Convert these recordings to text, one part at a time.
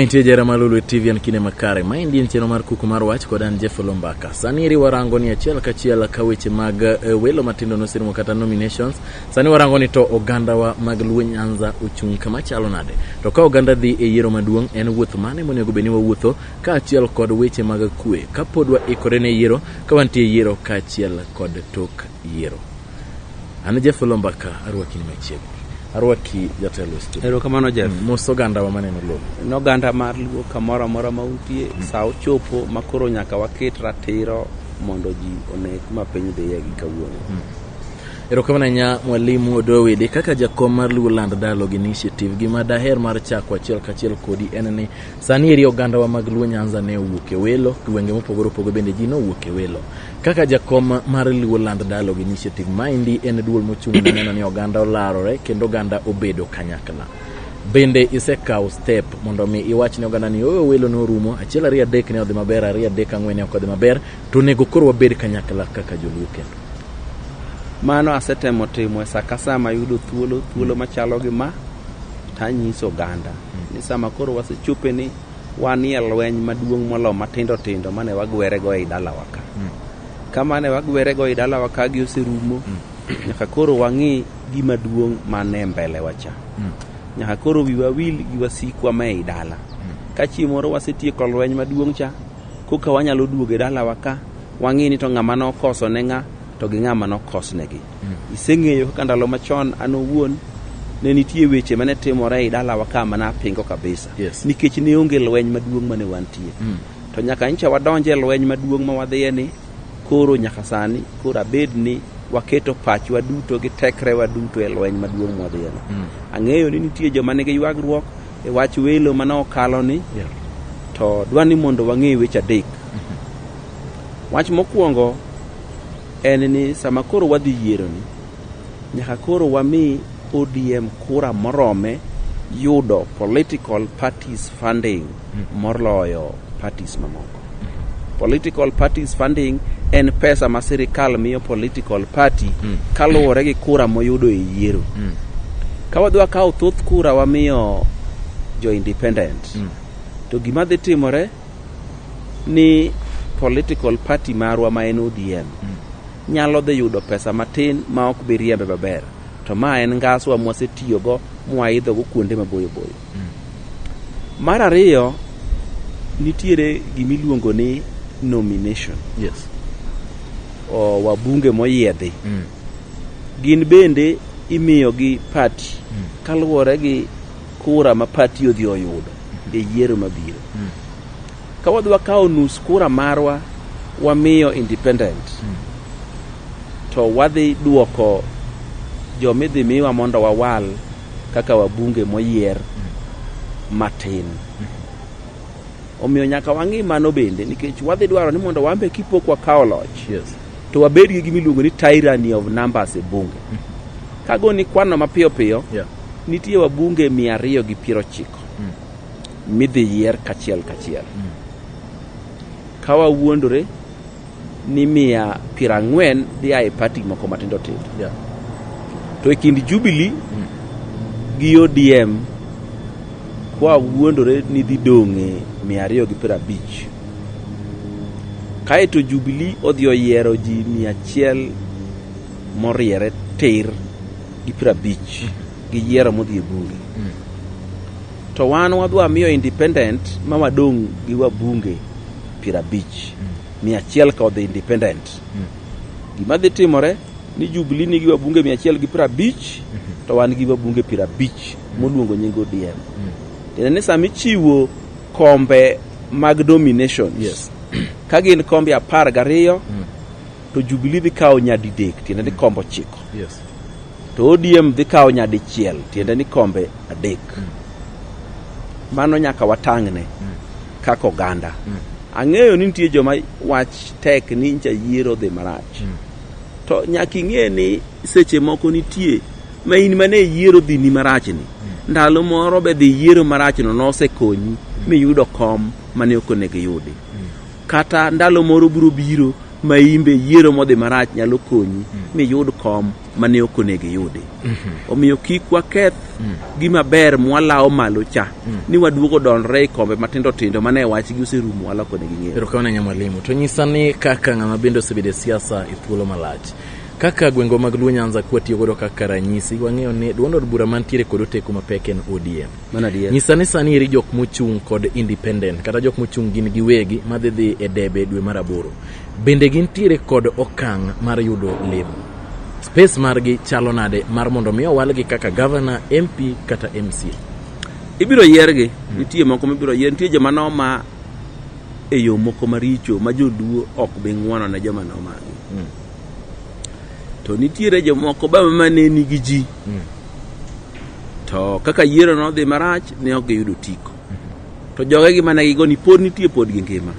Nitie jera mar Lolwe TV en kinde makare. Maendi en chenro mar kuku mar wach kod an Jeff Lombaka. Sani eri warango ni achiel kachiel ka weche mag welo matindo noserumo kata nominations. Sani warango ni to ogandawa mag Luo Nyanza ochung' kama chalo nade. To ka oganda dhi e yiero maduong' en wuoth mane monego bed ni wawuotho kaachiel kod weche mag kwe kapod waikore ne yiero ka wantie e yiero kaachiel kod tok yiero. An Jeff Lombaka arwaki ni machiegni. Arwaki jatelo e studio. Erokamano Jeff. Mos ogandawa maneno Lolwe. En oganda mar Luo kamoro amora ma untie, sa ochopo ma koro nyaka waket ratiro mondo ji one kuma piny dhiye gi kawuono. Erokamano ahinya Mwalimu Odowidi kaka jakom mar Luo Land Dialogue Initiative. Gima daher mar chako achiel kachiel kodi en ni sani eri ogandawa mag Luo Nyanza ne owuok e welo, gwenge mopogore opogore bende ji nowuok e welo. Kaka jakom mar Luo Land Dialogue Initiative, maendi en duol mochung' ne neno ni oganda olarore kendo oganda obedo kanyakla. Bende isekawo step mondo mi iwach ne oganda ni ooyo welo norumo, achiel ariyo adek ne odhi maber, ariyo adek ang'wen ne ok odhi maber, to onego koro wabed kanyakla kaka joluo kendo. Mano asetemo timo e sa ka sa mayudo thuolo, thuolo machalo gi ma, tanyiso oganda ni sama koro wasechope ni wanie lweny maduong' molo matindo tindo mane wagwerego ei dalawa ka. Ka mane wagwerego ei dalawa ka gi oserumo, nyaka koro wang'i gima duong' mane mbele wa cha. Nyaka koro wiwa wil gi wasikwa ma ei dala. Ka chieng' moro wasetieko lweny maduong' cha, koka wanyalo duogo e dalawa ka, wang'i ni to ng'ama nokoso ne ng'a to gi ng'ama nokosnegi. Iseng'eyo kaka ndalo machon an owuon ne nitie weche mane timore ei dalawa ka mane apingo kabisa. Nikech ne onge lweny maduong' mane wantie. To nyaka nyicha wadonj e lweny maduong' ma wadhiye ni, koro nyaka sani koro abed ni waketo pachwa duto gi tekrewa duto e lweny maduong' mwadhiye no. Ang'eyo ni nitie joma nigi ywagruok e wach welo mane okalo ni, to dwa ni mondo wang'e weche adek. Wach mokwongo en ni sama koro wadhi yiero ni, nyaka koro wami ODM kura morome yudo political parties funding moloyo parties mamoko. Political parties funding en pesa ma sirikal miyo political party kaluwore gi kura moyudo e yiero. Ka wadhi wakawo thoth kura wamiyo jo independent, to gima dhi timore ni political party marwa ma en ODM nyalo dhi yudo pesa matin ma ok bi riembe maber. To ma en ngaswa mwasetiyogo mwaidhogo kuonde maboyo boyo. Mar ariyo, nitiere gimiluongo ni nomination. O wabunge moyiedhi. Gin bende imiyogi party kaluwore gi kura ma party odhi oyudo e yiero mabiro. Ka wadhi wakawo nus kura marwa wamiyo independent, to wadhi duoko jomidhi miwa mondo wawal kaka wabunge moyier matin. Omiyo nyaka wang'i mano bende nikech wadhi dwaro ni mondo wambe kipok wakawo loch to wabed gi gima iluongo ni tyranny of numbers e bunge. Kagoni kwano mapiyo piyo, nitie wabunge 290 midhi yier kachiel kachiel. Ka wawuondore ni 140 dhi a e party moko matindo tindo. To e kind Jubilee gi ODM kwa wuondore ni dhi dong'e 250. Kaeto Jubilee odhi oyiero ji 100 moriere tir gi 50 gi yiero modhi e bunge. To wan wadhi wamiyo independent ma wadong' gi wabunge 50. 100 ka odhi independent. Gima dhi timore ni Jubilee nigi wabunge 150 to wan gi wabunge 50 moluongo nying ODM. Tiende ni sama ichiwo kombe mag nominations, ka gin kombe 12 to Jubilee dhi kawo nyadidek, tiende ni kombe 9. To ODM dhi kawo nyadichiel, tiende ni kombe 3. Mano nyaka watang'ne kaka oganda. Ang'eyo ni nitie joma wach tek ni ncha yiero dhi marach. To nyaka ing'e ni seche moko nitie ma in mane yiero dhi ni marach ni. Ndalo moro be dhi yiero marach no nosekonyi miyudo kom mane ok onego iyudi. Kata ndalo moro biro biro Ma imbe yiero modhi marach nyalo konyi miyud kom mane ok onego iyudi. Omiyo kik waketh gima ber mwalawo malo cha ni waduogo donre e kombe matindo tindo mane wachgi oserumo waloko negi ng'eyo. Erokamano ahinya mwalimu. To nyisa ni kaka ng'ama bende osebedo e siasa e thuolo malach, kaka gwengwa mag Luo Nyanza kwatiyo godo kaka ranyisi, wang'eyo ni duond od bura mantiere kod oteku mapek en ODM. Mano adier. Nyisa ni sani eri jok mochung' kod independent kata jok mochung' gin giwegi madhi dhi e debe dwe mar aboro, bende gintiere kod okang' mar yudo lemo? Space margi chalo nade mar mondo mi owalgi kaka governor, MP kata MCA? Ibiro yiergi, nitie moko mibiro yier, nitie joma noma e yo moko maricho ma joluo ok bi ng'wono ne joma nomagi. To nitiere jomoko ba mane nigi ji. To kaka yiero nodhi marach ne ok giyudo otiko. To jogegi mane gigo ni pod nitie pod gi ngima.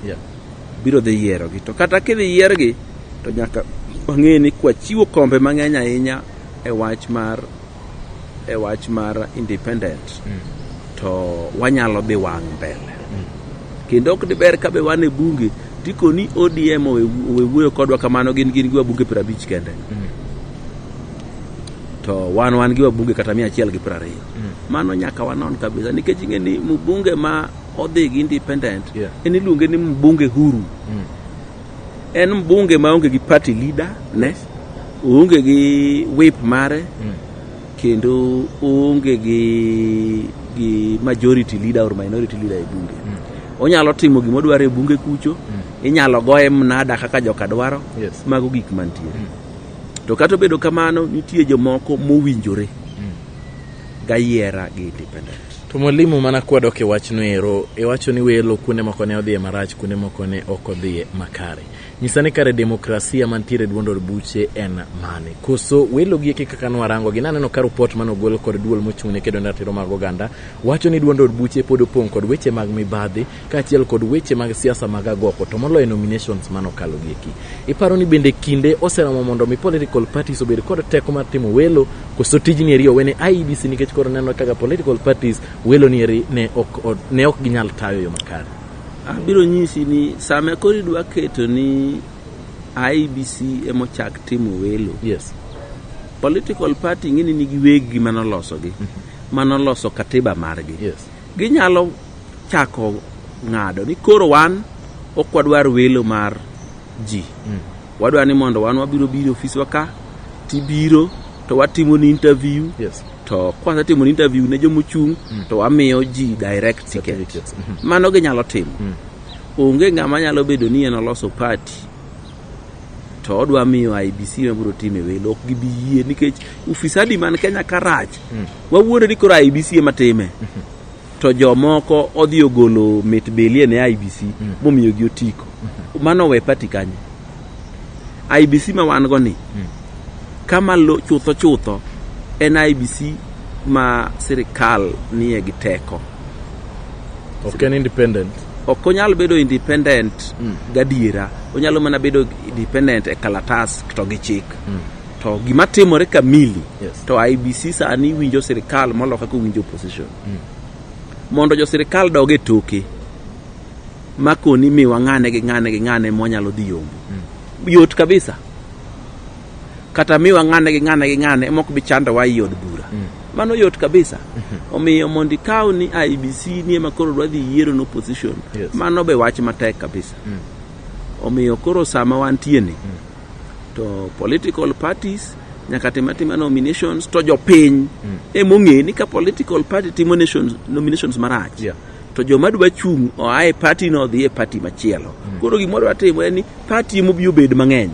Biro dhi yierogi. To kata kidhi yiergi to nyaka wang'e ni kwachiwo kombe mang'eny ahinya e wach mar e wach mar independent to wanyalo dhi wang' mbele. Kendo ok diber ka be wan e bunge tikoni ODM owe wuoyo kodwa kamano gin gi wabunge 50 kende. To wan gi wabunge kata 120. Mano nyaka wanon kabisa nikech ing'e ni mbunge ma odhi gi independent en iluonge ni mbunge huru. En mbunge maonge gi party leader ne, oonge gi whip mare, kendo oonge gi majority leader or minority leader e bunge. Onyalo timo gima odwaro e bunge kucho, inyalo goye mnada kaka joka dwaro. Mago gik mantiere. To kata obedo kamano, nitie jomoko mowinjore gayiera gi independent. To mwalimu, mana kwadok e wachno ero, iwacho ni welo kuonde moko ne odhiye marach, kuonde moko ne ok odhiye makare. Nyisa ni kare demokrasia mantiere e duond od buche en mane? Koso welo gi eki kaka nwarango gi, naneno ka ripot manogol kod duol mochung' ne kedo ne ratiro mag oganda wacho ni duond od buche pod opong' kod weche mag mibadhi kaachiel kod weche mag siasa mag agoko, to moloyo nominations manokalo gi eki. Iparo ni bende kinde oseromo mondo mi political parties obed kod teko mar timo welo, koso tijni eri owene IEBC nikech koro neno kaka political parties welo ni eri ne ok ginyal tayo yo makare? Abiro nyisi ni sama koro idwa keto ni IEBC emochak timo welo, political party ing'e ni nigi weggi manolosogi, manoloso katiba margi. Ginyalo chako ng'ado ni koro wan ok wadwar welo mar ji. Wadwa ni mondo wan wabiro biro e ofiswa ka, tibiro to watimo ni interview. To kwasetimo ni interview ne jomochung' to wamiyo ji direct ticket. Certificates. Mano ginyalo timo. Onge ng'ama nyalo bedo ni en oloso party to odwa miyo IEBC ema biro time welo, ok gibi yie nikech ufisadi man Kenya ka rach. Wawuondre ni koro IEBC ema time. To jomoko odhi ogolo mit bilie ne IEBC momiyo gi otiko. Mano owe party kanye? IEBC ma wan go ni kama lo chutho chutho en IEBC ma sirikal nie gi teko. Ok en independent. Ok onyal bedo independent gadiera, onyalo mana bedo independent e kalatas to gi chik. To gima timore kamili to IEBC sani winjo sirikal molo kaka owinjo opposition. Mondo jo sirikal dog e toke makoni miwa ng'ane gi ng'ane gi ng'ane mwanyalo dhi yombo. Yot kabisa. Kata miwa ng'ane gi ng'ane gi ng'ane mok bi chandowa ei od bura. Mano yot kabisa. Omiyo mondo ikaw ni IEBC ni ema koro dwa dhi yiero no opposition, mano be wach matek kabisa. Omiyo koro sama wantie ni, to political parties nyaka tim atima nominations to jopiny emong'e ni ka political party timo nominations marach, to joma dwa chung' oa e party no odhi e party machielo. Koro gima wadwa timo en ni party emobi obed mang'eny.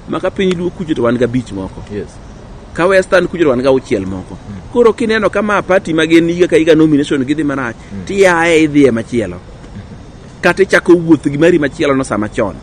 Ma ka piny Luo kucho to wan gabich moko. Ka Western kucho to wan gauchiel moko. Koro kineno ka ma party ma gin higa ka higa nomination gidhi marach, tiaye idhi e machielo. Kata ichako wuoth gi mari machielo no sama chon.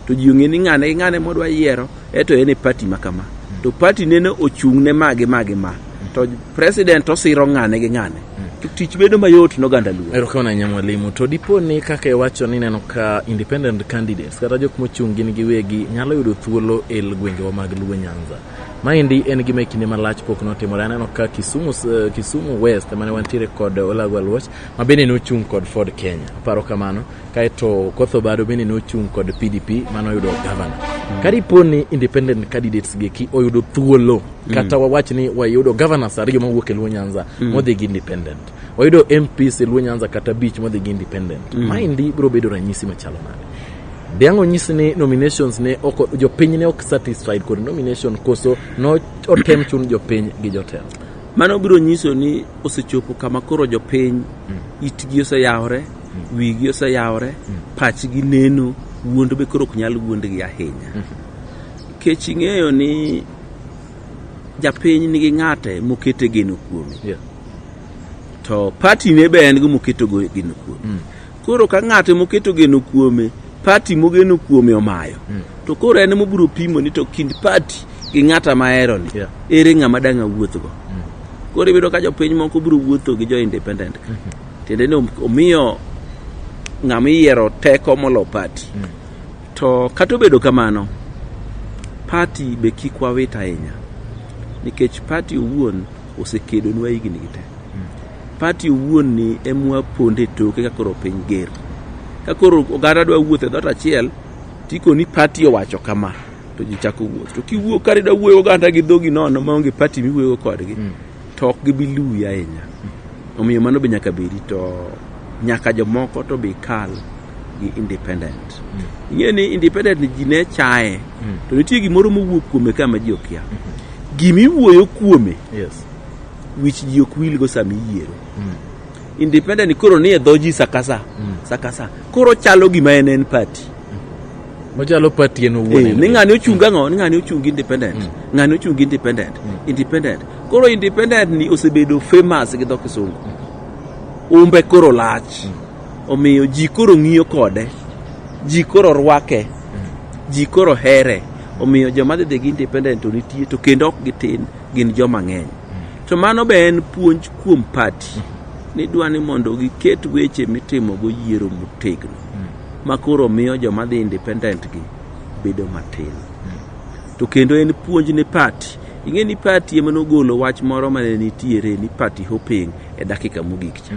To ji ong'e ni ng'ane gi ng'ane modwa yiero, eto en e party ma kama. To party nene ochung' ne ma gi ma gi ma. To president osiro ng'ane gi ng'ane. To tich bedo mayot n'oganda Luo. Erokamano ahinya mwalimu. To dipo ni kaka iwacho ni ineno ka independent candidates kata jok mochung' gin giwegi nyalo yudo thuolo e gwengewa mag Luo Nyanza. Maendi en gima e kinde malach pok notimore. Aneno ka Kisumu, Kisumu West mane wantiere kod Olago Aluoch ma bende nochung' kod Ford Kenya. Aparo kamano. Kaeto Okoth Obado bende nochung' kod PDP mane oyudo gavana. Kadipo ni independent candidates geki oyudo thuolo kata wawach ni wayudo governors ariyo mawuok e Luo Nyanza modhi gi independent. Wayudo MPs e Luo Nyanza kata abich modhi gi independent. Maendi biro bedo ranyisi machalo nade? Dhiang' onyis ni nominations ne ok jopiny ne ok satisfied kod nomination koso no otem chun jopiny gi jotelo. Mano biro nyiso ni osechopo kama koro jopiny itgi oseyawore, wigi oseyawore, pachgi neno, wuond be koro ok nyal wuondgi ahinya. Nikech ing'eyo ni japiny nigi ng'ate mokete geno kuome. To party ne be en go moketo go geno kuome. Koro ka ng'ate moketo geno kuome, party mogeno kuome omayo. To koro en mobiro pimo ni to kind party gi ng'ata mahero ni, ere ng'ama dang' awuothgo. Koro iyudo ka jopiny moko biro wuotho gi jo independent ka. Tiende ni omiyo ng'ama iyiero teko molo party. To kata obedo kamano, party be kik wawit ahinya. Nikech party owuon osekedonwa higni gi te. Party owuon ni emwa ponde toke ka koro piny ger. Ka koro oganda dwa wuotho e dhoot achiel, tikoni party owacho kama, to ji chako wuoth. To kiwuok kar idwa wuoyo oganda gi dhogi nono maonge party miwuoyogo kodgi, to ok gibi luwi ahinya. Omiyo mano be nyaka bedi to nyaka jomoko to be kal gi independent. Ing'eyo ni independent ni ji ne chaye, to nitie gimoro mowuok kuome ka ma ji okia. Gimiwuoyo kuome, wich ji ok wilgo sama iyiero. Independent koro nie dho ji sakasa, sakasa. Koro chalo gima en party. Ochalo party en owuon. Ni ng'ani ochung' ang'o? Ni ng'ani ochung' independent. Ng'ani ochung' independent. Independent. Koro independent ni osebedo famous gi dho kisungu. Umbe koro lach. Omiyo ji koro ng'iyo kode. Ji koro rwake. Ji koro here. Omiyo joma dhi gi independent to nitie to kendo ok gitin gin joma ng'eny. To mano be en puonj kuom party. Ni dwa ni mondo giket weche mitimo go yiero motegno. Ma koro miyo joma dhi independent gi bedo matin. To kendo en puonj ne party. Ing'e ni party ema nogolo wach moro mane nitiere ni party hopping e dakika mogik cha.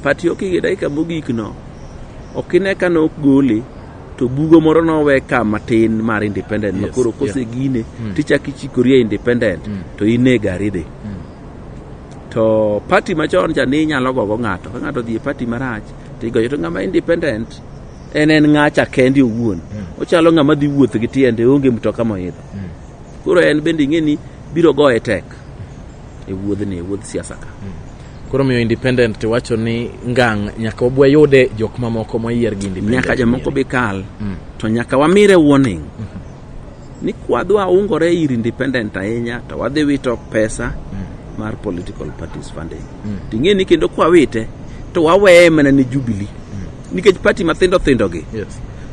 Party hopping e dakika mogik no, ok ine ka nok gole, to bugo moro nowe ka matin mar independent ma koro kosegine tichako ichikori e independent to ine gari dhi. To party machon cha ni inyalo gogo ng'ato, ka ng'ato odhi e party marach to igoyo to ng'ama independent en ng'acha kende owuon. Ochalo ng'ama dhi wuotho gi tiende onge mtoka moidho. Koro en bende ing'e ni biro goye tek e wuodhni, e wuodh siasa ka. Koro miyo independent wacho ni ngang' nyaka wabwayude jok mamoko moyier gi independent. Nyaka jomoko be kal, to nyaka wamire warning ni kwadwa ungore ir independent ahinya to wadhi wito pesa mar political parties funding. To ing'e ni kendo kwawite to waweye mana ne Jubilee. Nikech party mathindo thindo gi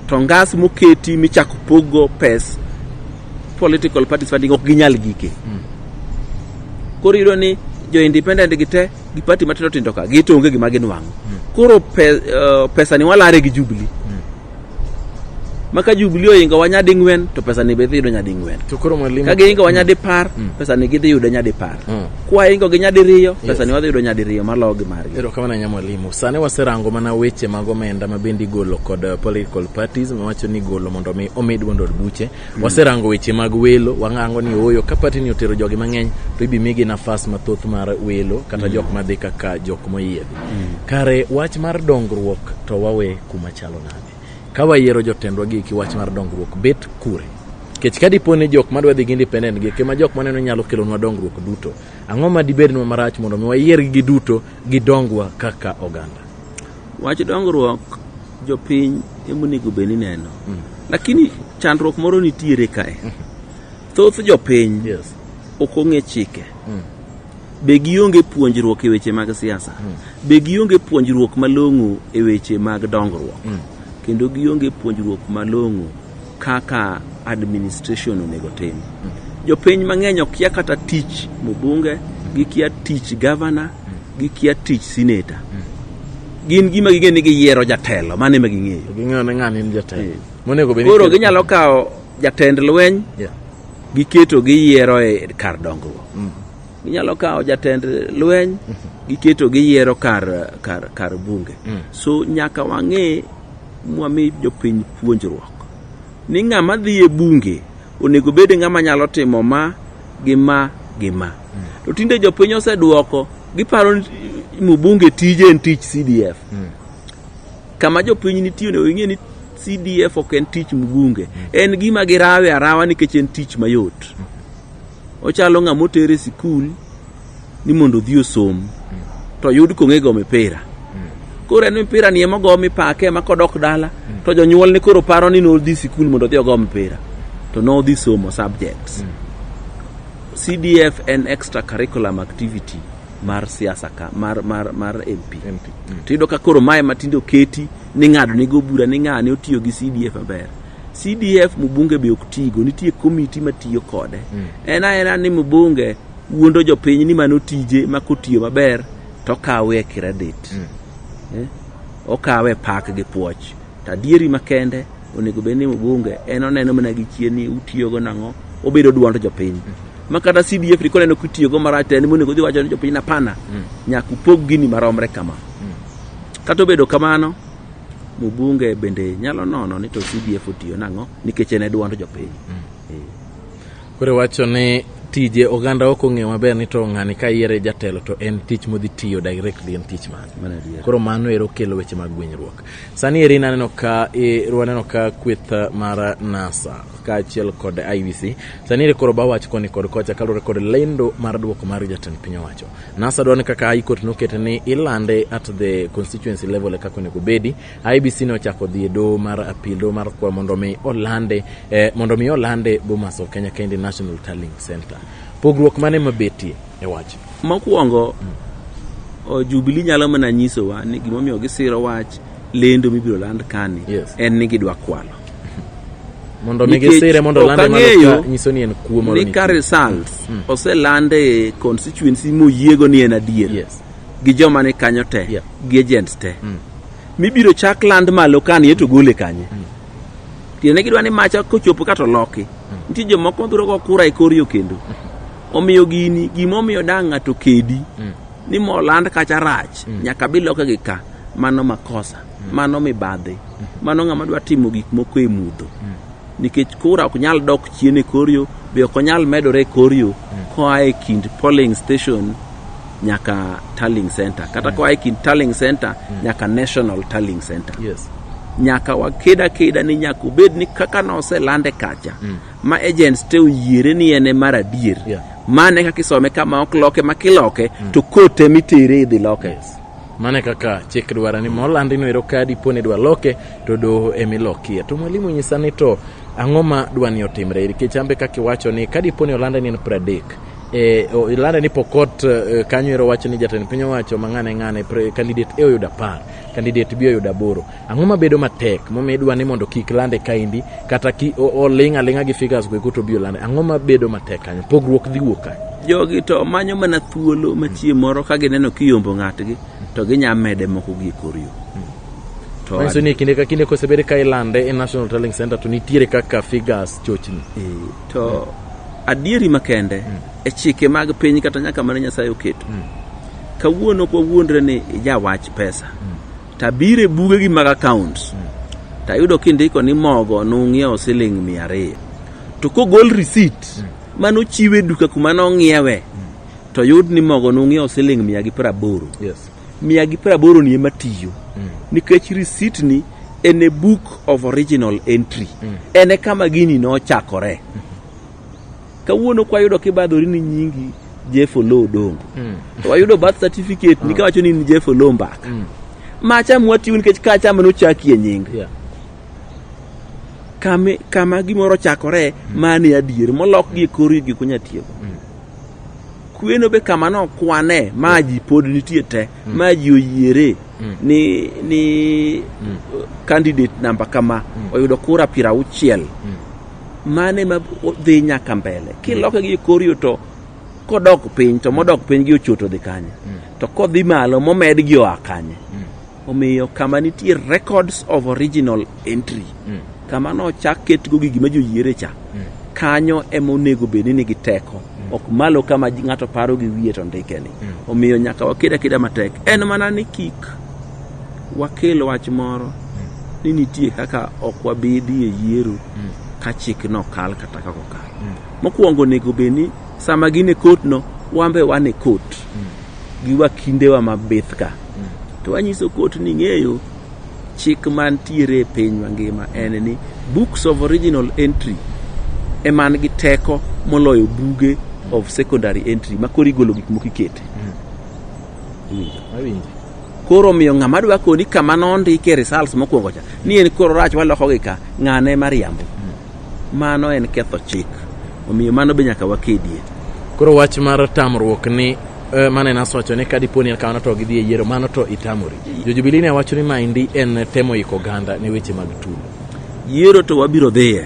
to ngas moketi michako poggo pes political parties funding ok ginyal gike. Koro iyudo ni jo independent gi te gi party matindo tindo ka gi to onge gima ginwang'o. Koro pesa ni walare gi Jubilee. Ma ka Jubilee oingo wa nyadi ng'wen to pesa ni be dhi yudo nyadi ng'wen. To koro mwalimu Ka giingo wa nyadi par, pesa ni gidhi yudo nyadi par. Kwaingo gi nyadi riyo, pesa ni wadhi yudo nyadi riyo maloyo gi margi. Erokamano ahinya mwalimu. Sani waserango mana weche mag omenda ma bende igolo kod political parties mawacho ni igolo mondo mi omed duond od buche. Waserango weche mag welo, wang'ango ni ooyo ka party ni otero jogi mang'eny to ibi migi nafas mathoth mar welo kata jok madhi kaka jok moyiedhi. Kare wach mar dongruok to wawe kuma chalo nade? Ka wayiero jotendwa gi eki wach mar dongruok bet kure? Nikech ka dipo ni jok madwa dhi gi independent gi eki ma jok maneno nyalo kelonwa dongruok duto, ang'o ma dibednwa marach mondo mi wayiergi giduto gidongwa kaka oganda? Wach dongruok jopiny emonego bed ni neno. Lakini chandruok moro nitiere kae. Thoth jopiny ok ong'e chike. Be gionge puonjruok e weche mag siasa. Be gionge puonjruok malong'o e weche mag dongruok. Kendo gionge puonjruok malong'o kaka administration onego tim. Jopiny mang'eny okia kata tich mbunge, gikia tich governor, gikia tich senator. Gin gima ging'eyo ni giyiero jatelo, mano ema ging'eyo. Ging'eyo ni ng'ani en jatelo. Monego bed ni Koro ginyalo kawo jatend lweny Giketo giyiero e kar dongruok. Ginyalo kawo jatend lweny, giketo giyiero kar bunge. So nyaka wang'e mwami jopiny puonjruok ni ng'ama dhi e bunge onego bed ng'ama nyalo timo ma gi ma gi ma. To tinde jopiny oseduoko, giparo ni mbunge tije en tich CDF. Kama jopiny nitie onego ging'e ni CDF ok en tich mbunge, en gima girawe arawa nikech en tich mayot. Ochalo ng'ama oter e sikul ni mondo odhi osom to oyud kong'e go mipira. Koro en mipira ni ema ogo mipake ema kodok dala to jonyuol ne koro paro ni nodhi sikul mondo odhi ogo mpira to nodhi somo subjects. CDF en extra curriculum activity mar siasa ka mar MP. MP. To iyudo ka koro mae ma tinde oketi ni ng'ado nego bura ni ng'ane otiyo gi CDF maber. CDF mbunge be ok tigo, nitie komiti matiyo kode. En aena ni mbunge wuondo jopiny ni mano tije ma kotiyo maber to okawe credit. Okawe pak gi puoch. To adieri makende onego bed ni mbunge en oneno mana gi chien ni utiyogo nang'o, obedo duond jopiny. Ma kata CDF ni koneno kitiyogo marach to en monego odhi wacho ni jopiny hapana, nyaka upog gini maromre kama. Kata obedo kamano, mbunge bende nyalo nono ni to CDF otiyo nang'o nikech en e duond jopiny. Koro wacho ni tije oganda ok ong'eyo maber ni to ng'ani ka yiere jatelo to en tich modhi tiyo directly en tich mane. Mano adier. Koro mano ero kelo weche mag gwenyruok. Sani eri naneno ka waneno ka kweth mar NASA kaachiel kod IEBC sani eri koro bawach koni kod kocha kaluwore kod lendo mar duoko mar jatend piny owacho. NASA dwaro ni kaka High Court nokete ni ilande at the constituency level e kaka onego bedi. IEBC ne ochako dhi e doho mar appeal, doho mar kwayo mondo mi olande mondo mi olande Bomas of Kenya Kende National Tallying Center. Pogruok mane mabetie e wach? Mokwongo, Jubilee nyalo mana nyisowa ni gimomiyo gisiro wach lendo mibiro land kani en ni gidwa kwalo. Mondo mi gisire mondo olande malo ka nyiso ni en kuo moro ni ka results oselande e constituency moyiego ni en adier. Gi joma ni kanyo te, gi agents te. Mibiro chak land malo kani to gole kanye. Tiende gidwa ni macha kochopo ka to loki. Nitie jomoko mabiro go kura e kor yo kendo. Omiyo gini gimomiyo dang' ng'ato kedi ni moland kacha rach nyaka biloke gi ka mano makosa, mano mibadhi, mano ng'ama dwa timo gik moko e mudho. Nikech kura ok nyal dok chien e kor yo, be ok onyal medore e kor yo koa e kind polling station nyaka tallying center, kata koa e kind tallying center nyaka national tallying center. Nyaka waked akeda ni nyaka obed ni kaka noselande kacha ma agents te oyiere ni en e mar adier. Mane kaka isome kama ok loke, ma kiloke to kote mitere idhi loke. Mane kaka chik dwaro ni molandi no ero ka dipo ni dwa loke to doho emilokie. To mwalimu nyisa ni to ang'o ma dwa ni otimre nikech ambe kaka iwacho ni ka dipo ni olande ni en 30 ilande ni Pokot kanyo ero wacho ni jatend piny owacho ma ng'ane ng'ane candidate A oyudo 10, candidate B oyudo 8. Ang'o mabedo matek momiyo idwa ni mondo kik lande kaendi kata ki oling' aling'a gi figures go eko to bi olande? Ang'o mabedo matek kanyo? Pogruok dhi wuok kanyo. Jogi to manyo mana thuolo machieng' moro ka gineno kiyombo ng'atgi to ginya mede moko gi e kor yo. To manyiso ni kinde ka kinde kosebed ka ilande e National Tallying Center to nitiere kaka figures chochni. To adieri makende e chike mag piny kata nyaka mane Nyasaye oketo. Kawuono ok wawuondre ni ijawach pesa. Tabire buge gi mag accounts. Tayudo kindiko ni mogo nung'iewo siling 200. To kogol receipt manochiwe duka kuma nong'iewe to yud ni mogo nung'iewo siling 180. 180 ni ema tiyo. Nikech receipt ni en a book of original entry. En e kama gini nochakore. Kawuono kwayudo kibadhori ni nyingi Jeff Oloo Odongo. To wayudo birth certificate ni kawacho ni in Jeff Oloo Mbaka. Macha mwatiyo nikech kacha manochakie nying. Kama gimoro ochakore mane adier molok gi e kor gi kunya tieko. Kweno be kama nokwane ma ji pod nitie te ma ji oyiere ni candidate namba kama oyudo kura 60. Mane ma dhi nyaka mbele. Kiloke gi e kor yo to kodok piny to modok piny gi ochoto dhi kanye. To kodhi malo momed gi oa kanye. Omiyo kama nitie records of original entry. Kama nochak ketgo gi gima ji oyiere cha. Kanyo ema onego bed ni nigi teko, ok malo kama ng'ato paro gi wiye to ndike ni. Omiyo nyaka waked akeda matek. En mana ni kik wakel wach moro ni nitie kaka ok wabi dhi e yiero ka chikno kal kata kaka okal. Mokwongo onego bed ni sama gin e court no, wan be wan e court gi wakindewa mabith ka. To wanyiso court ni ng'eyo chik mantiere e piny mangima en ni books of original entry ema nigi teko moloyo buge of secondary entry ma koro igolo gik moko ikete. Iwinjo? Awinjo. Koro omiyo ng'ama dwa koni kama nondike results mokwongo cha ni en koro rach waloko gi ka ng'ane ema riambo. Mano en ketho chik. Omiyo mano be nyaka wakedie. Koro wach mar tamruok ni mane nas wacho ni ka dipo ni en kamano to gidhi e yiero mano to itamori. Jo Jubilee ne wacho ni maendi en temo iko oganda ne weche mag tulo. Yiero to wabiro dhiye.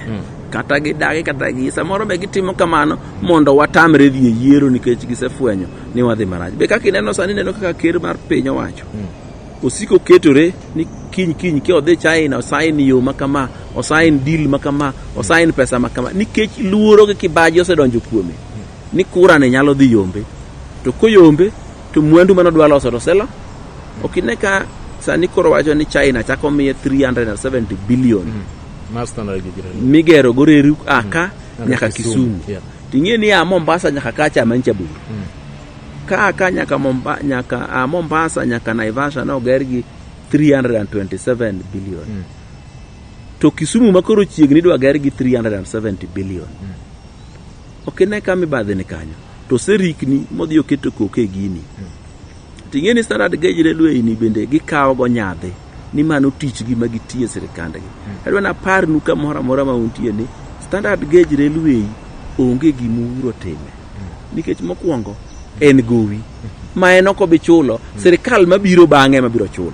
Kata gidagi kata gi samoro be gitimo kamano mondo watamre dhi e yiero nikech gisefwenyo ni wadhi marach. Be kaka ineno sani ineno kaka ker mar piny owacho osiko ketore ni kiny kiny ki odhi China osain yo ma kama, osain deal ma kama, osain pesa ma kama nikech luoro gi kibaji osedonjo kuome ni kura ne nyalo dhi yombe. To koyombe to mwandu mane odwa loso to oselo. Ok ine ka sani koro wacho ni China chako miye 370 billion Mar standard gi jirani. migero go reru a ka nyaka Kisumu. Yeah. Ting'e ni a Mombasa nyaka kacha mancha bor. Ka ka nyaka Momba, nyaka a Mombasa nyaka Naivasha noger gi 327 billion. To Kisumu ma koro chiegni idwa ger gi 370 billion. Ok ine ka mibadhi ni kanyo. To serikni modhi oketo koke e gini. Ting'e ni Standard Gauge Railway ni bende gikawo go nyadhi ni mano tichgi ma gitiyo e sirikandgi. Adwa naparnu kamoro amora ma untie ni Standard Gauge Railway onge gima Uhuru otime. Nikech mokwongo en gowi ma en ok obi chulo, sirikal mabiro bang'e ema biro chulo.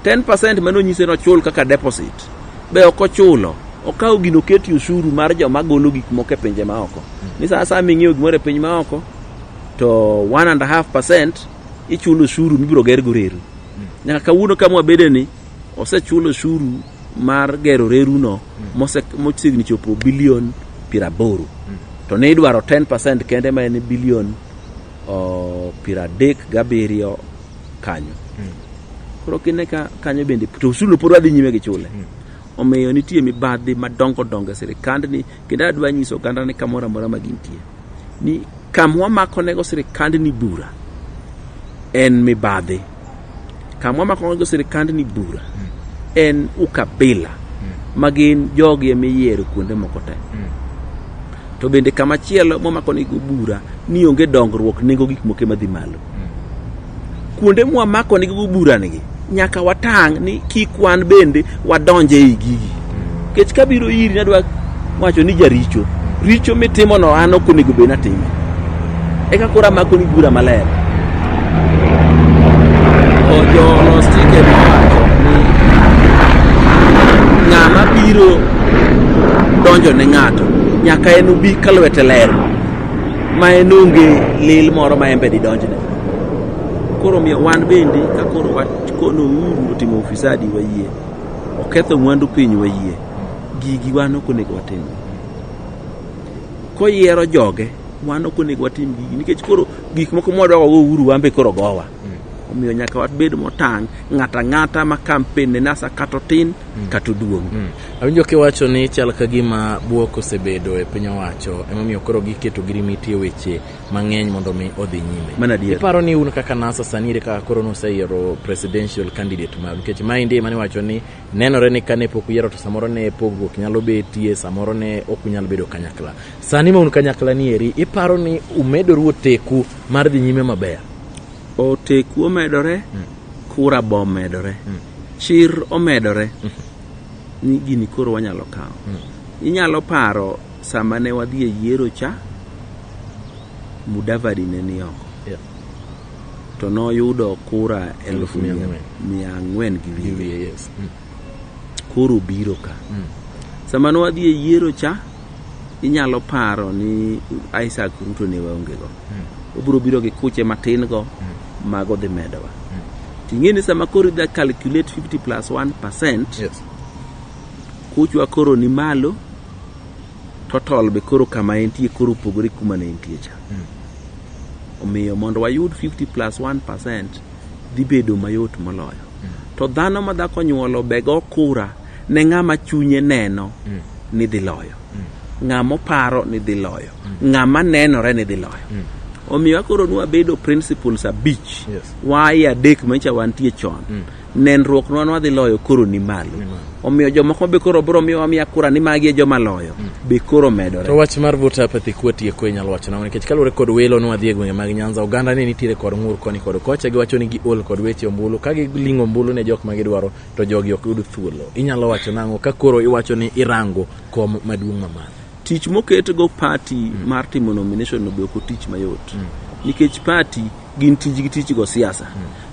10% mane onyise nochul kaka deposit be ok ochulo. Okawo gino oketi ushuru mar joma golo gik moko e pinje maoko. Ni sa asaya ming'iewo gimoro e piny maoko to 1.5% ichulo ushuru mibiro ger go reru. Nyaka kawuono kama wabede ni osechul ushuru mar gero reru no mochiegni chopo bilion 80. To ne idwaro 10% kende ma en bilion 37 kanyo. Koro kine ka kanyo bende to ushuru no pod wadhi nyime gi chule. Omiyo nitie mibadhi madongo dongo e sirikandni kendo adwa nyiso oganda ni kamoro amora ma gintie ni kama wamako nego sirikandni bura en mibadhi. Kama wamako nego sirikandni bura en ukabila ma gin jogi ema iyiero kuonde moko te. To bende kama chielo mwamako nego bura ni onge dongruok nengo gik moko ema dhi malo. Kuonde mwamako nego bura nigi nyaka watang' ni kik wan bende wadonj ei gigi. Nikech kabiro iri nadwa wacho ni jaricho, richo mitimo no an ok onego bed natime. Eka koro amako ni bura maler. To jolos chike nowacho ni ng'ama biro donjo ne ng'ato nyaka en obi ka lwete ler ma en onge lil moro ma en be didonjne. Koro omiyo wan bende ka koro wakono Uhuru otimo ufisadi wayie, oketho mwandu piny wayie, gigi wan ok onego watim. Koyiero joge, wan ok onego watim gigi nikech koro gik moko mwadwa go Uhuru wan be koro gowa. Omiyo nyaka wabed motang' ng'ato ang'ata ma campaign ne NASA kata otin kata oduong'. Awinjo kiwacho ni chal ka gima buok osebedo e piny owacho emomiyo koro giketo girimiti e weche mang'eny mondo mi odhi nyime. Mano adier. Iparo ni un kaka NASA sani ere kaka koro nuseyiero presidential candidate maru nikech maendi ema niwacho ni nenore ni kane pok uyiero to samoro ne pogruok nyalo betie, samoro ne ok unyal bedo kanyakla. Sani ma un kanyakla ni eri, iparo ni umedoru oteku mar dhi nyime maber? Oteku omedore, kura bo omedore, chir omedore ni gini koro wanyalo kawo. Inyalo paro sama ne wadhi e yiero cha, Mudavadi ne ni oko. To noyudo kura 400,000 gi wiye. Yes. Koro biro ka. Sama ne wadhi e yiero cha, inyalo paro ni Isaac Ruto ne waonge go. Obiro biro gi kuche matin go, mago dhi medowa. Ting'e ni sama koro idhi calculate 50 plus 1%, Yes. kuchwa koro ni malo, Total be koro kama entie koro opogore kuma ne entie cha. Omiyo mondo wayud 50 plus 1% dhi bedo mayot moloyo. To dhano ma dhako nyuolo be go kura ne ng'ama chunye neno ni dhi loyo. Ng'ama oparo ni dhi loyo. Ng'ama nenore ni dhi loyo. Omiyo akoro nwabedo principles abich. Waye adek manyicha wantie chon. Nenruok nwa nwadhi loyo koro ni malo. Omiyo jomoko be koro biro miyowa miya kura ni magi e joma loyo. Be koro medore. To wach mar voter apathy kwatieko inyalo wacho nang'o nikech kaluwore kod welo nwadhi e gwenge mag Nyanza oganda ne nitiere kod ng'ur koni kod kocha giwacho ni giol kod weche ombulu ka giling'o ombulu ne jok ma gidwaro to jogi ok yud thuolo. Inyalo wacho nang'o ka koro iwacho ni irango kom maduong' mamalo? Tich moketgo party mar timo nomination no be ok otich mayot. Nikech party gin tijgi tich go siasa.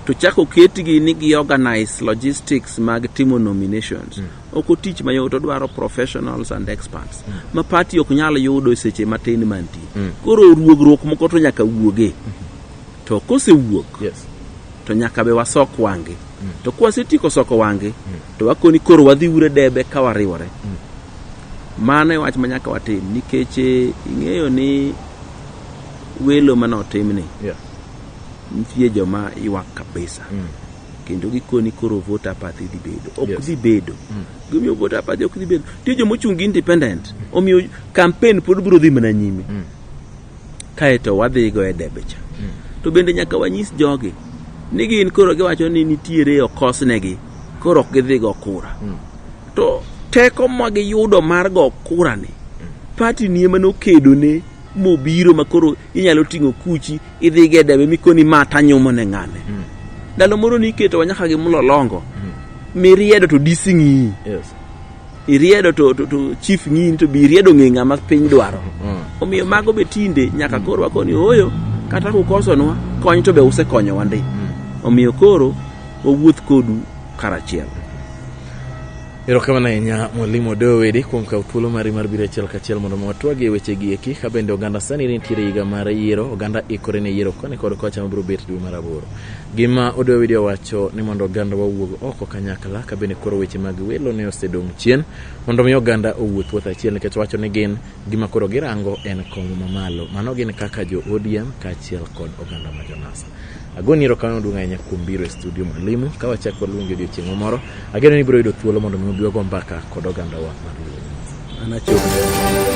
To chako ketgi ni gi organize logistics mag timo nominations. Ok otich mayot, odwaro professionals and experts. Ma party ok nyal yudo e seche matin mantie. Koro ruogruok moko to nyaka wuoge. To kosewuok, to nyaka be wasok wang'gi. To kwasetieko soko wang'gi, to wakoni koro wadhi ure debe ka wariwore. Mano e wach ma nyaka watim nikech ing'eyo ni welo mane otimni nitie joma ywak kabisa. Kendo gikoni koro vote apathy dhi bedo. Ok dhi bedo. Gimiyo vote apathy ok dhi bedo. Nitie joma ochung' gi independent. Omiyo campaign pod biro dhi mana nyime. Kaeto wadhi go e debe cha. To bende nyaka wanyis jogi ni gin koro giwacho ni nitiere okosnegi koro ok gidhi go kura. To teko ma giyudo mar go kura ni party ni ema nokedo ne mobiro ma koro inyalo ting'o kuchi idhi go e debe mikoni ma tanyumo ne ng'ane. Ndalo moro niketowa nyaka gi mlolongo miriedo to disi ng'iyi. Iriedo to chief ng'iyi to be iriedo ng'e ng'ama piny dwaro. Omiyo mago be tinde nyaka koro wakoni ooyo kata kukosonwa kony to be usekonyowa ndi. Omiyo koro wawuoth kodu karachiel. Erokamano ahinya Mwalimu Odoyo Wede kuom kawo thuolo mari mar biro achiel kachiel mondo watwag e weche gi eki ka bende oganda sani nitiere higa mar yiero, oganda ikore ne yiero koni kod kocha mabiro bet dwe mar aboro. Gima Odoyo Wede owacho ni mondo oganda wawuog oko kanyakla ka bende koro weche mag welo ne osedong' chien mondo mi oganda owuoth wuoth achiel nikech wacho ni gin gima koro girango en kom mamalo. Mano gin kaka jo ODM kaachiel kod oganda ma jo NASA. Agoni erokamano maduong' ahinya kuom biro e studio Mwalimu. Ka wachak waluongi odiochieng' moro, ageno ni ibiro yudo thuolo mondo mi ubi wago mbaka kod ogandawa mar Luo Nyanza. An achopo.